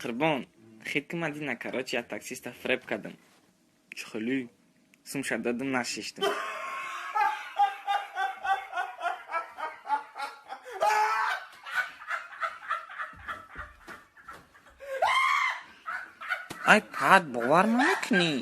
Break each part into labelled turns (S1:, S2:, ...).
S1: Қурбон, хит ки ман дина, короче, я таксиста фреб кардам. Чхулю сумша дадам, нашиштам. Ай, пад, бовар намекунӣ.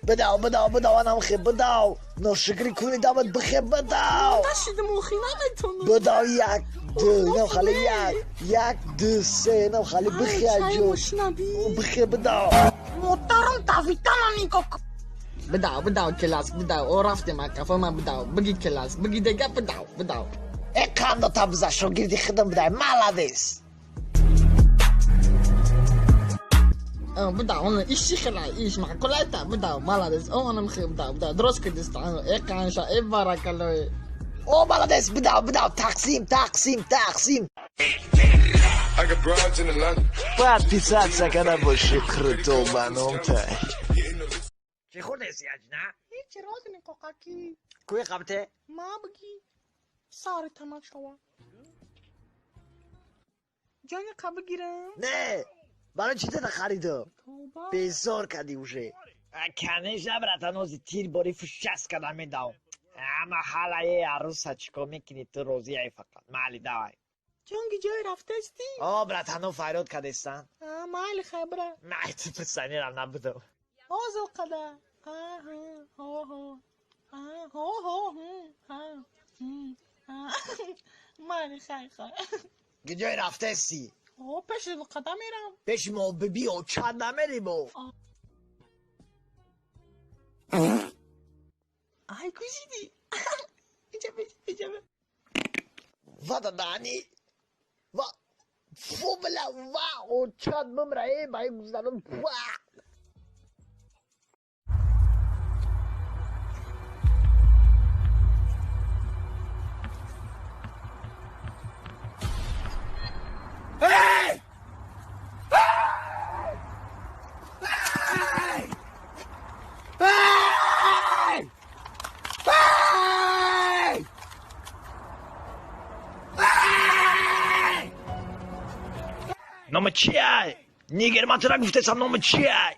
S2: Бидав, бидав, бидав, анам хе, бидав. Ношукрӣ куни дават бихе, бидав.
S3: Нашидам, охи, наметонам.
S2: Бидав, як, ду, инам хали як, як, ду, се, инам хали бихе, аҷо. Бихе, бидав.
S3: Модарам давитана никок.
S4: Бидав, бидав, келас, бидав. О, рафтем, қафо ман, бидав. Биги, келас, биги дега, бидав, бидав.
S2: Э, қандо табза, шогирди хидам бидай, маладес.
S4: Бидав, он иши хела, иш маъқулайта, бидав, маладес. О, онам хе, бидав, бидав. Дуруст кардиста. Э, қанша, э, баракалло.
S2: О, маладес, бидав, бидав, тақсим, тақсим, тақсим. Подписаться када боши круто баномтай. Чӣ хӯрдеси, аҷна?
S3: Ҳеҷ, розини қоқакӣ.
S2: Кӯи қабте?
S3: Ма биги. Сари тамак шава. Ҷони қа бигирам?
S2: Не, барои чӣ тата харидам?
S3: Тавба.
S2: Безор кардӣ уже. Конечно, братан, ози тир бори фушас када медавм. Ама ҳалае арӯса чӣ кор мекунӣ, ту розиай фақат. Майли, давай.
S3: Ҷонги ҷой рафтасти?
S2: О, братано фарёд кардестан.
S3: А, майли, хайбра.
S2: Май, ту писанирам набудам.
S3: Озо қада. Аҳа, ҳо, ҳо. А, ҳо, ҳо, ҳм, ҳа, ҳм, ҳа. Майли, хай, хай.
S2: Ҷой рафтеси?
S3: О, пеши қада мерам.
S2: Пеши мо биби очад намери бо.
S3: Ай, кушиди. Иҷа бе, иҷа бе.
S2: Ва дадани. Ва фу бля, ва очад бимра, э, ба ин гузарам. Ва. Нома чиай? Нигер, ман тура гуфтесам, нома чиай?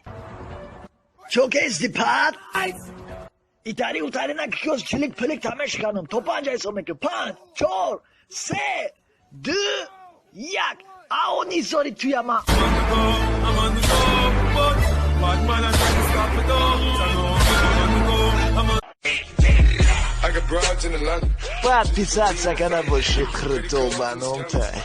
S2: Чо кести, пад? Итари утари на киёс чилик пилик тамешканам. То панҷ ҳисоб мекунам. Панҷ, чор, се, ду, як. Ао, нисори туяма. Подписаться када боши круто баномтай.